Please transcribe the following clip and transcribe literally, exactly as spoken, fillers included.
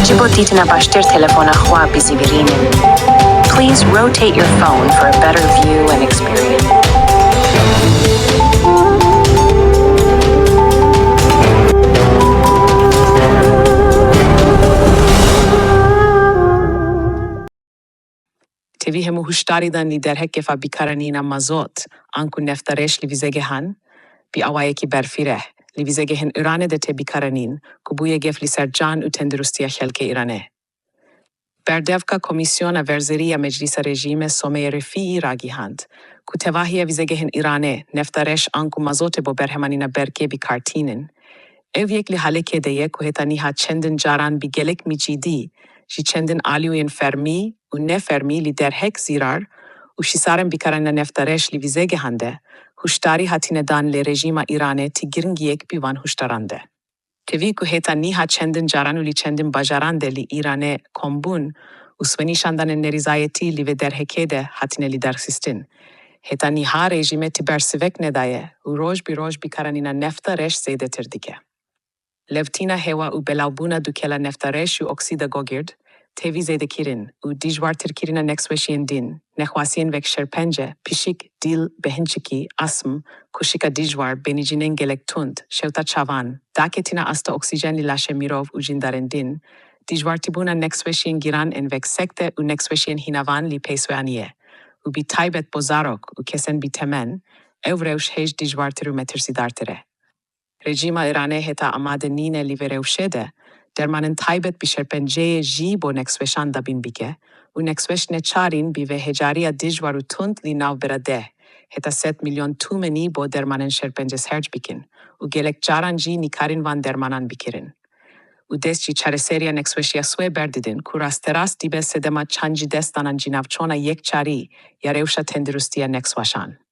Ji bo dîtina baştir telefona xwe bizîvirînin. Please rotate your phone for a better view and experience. Tevî hemû huşdarî dan lî derhek gefa bîkaranîna mazot, anku nefta reş li vîzegeh an, bi awayekî berfîreh, li vîzegehên Îranê de tê bîkaranîn, ku bûye gef li ser can û tenduristiya xelkê Îranê. Berdevka Komîsyona Verzerî ya Meclîsa Rejîme Someyê Refîî ragihand, ku tevahiya vîzegehên Îranê, nefta reş anku mazotê bo berhemanîna berkê bîkartînin, ev yek li halekê de ye ku heta nîha çendin caran bi gelek mîcîdî ji çendin aliyûyên fermî û nefermî li derhek zîrar û şîsaran bîkaranîna nefta reş li vîzegehan de huşdarî hatine dan lê rejîma Îranê ti giringiyek bi van huşdaran de. Tevî ku heta nîha çendin caran û li çendin bajaran de li Îranê kombûn û swenîşandanên nerîzayetî li vê derhekê de hatine lidarxistin. Heta nîha rejîmê ti bersivek nedaye û roj bi roj bîkaranîna nefta reş zêdetir dike. Lewtîna hewa û belavbûna dukela nefta reş û oksîda gogird tevî zêdekirin û dijwartirkirina neksweşiyên din, nexwasiyên wek şerpence, pişik, dîl, behinçikî, asm, kuşika dijwar, benîcînên gelek tund, şewta çavan, daketina asta oksîjen li laşê mirov û jindarên din, dijwartîbûna neksweşiyên giran ên wek sekte û neksweşiyên hînavan li pêswe aniye û bi taybet bo zarok û kesên bi temen, ew rewş hêj dijwartir û metirsîdartir e. Rejîma Îranê heta amade nîne li vê rewşê de dermanên taybet bi şerpenceyê jî bo neksweşan dabîn bike û neksweş neçarîn bi vê hêcariya dijwar û tund li navbera deh heta sed milyon tûmenî bo dermanên şerpencê serc bikin û gelek caran jî nikarin van dermanan bikirin. Û dest ji çareseriya neksweşiya swê berdidin ku rasterast dibe sedema çand ji destdanan ji navçona yekçarî ya rewşa tenduristiya neksweşan.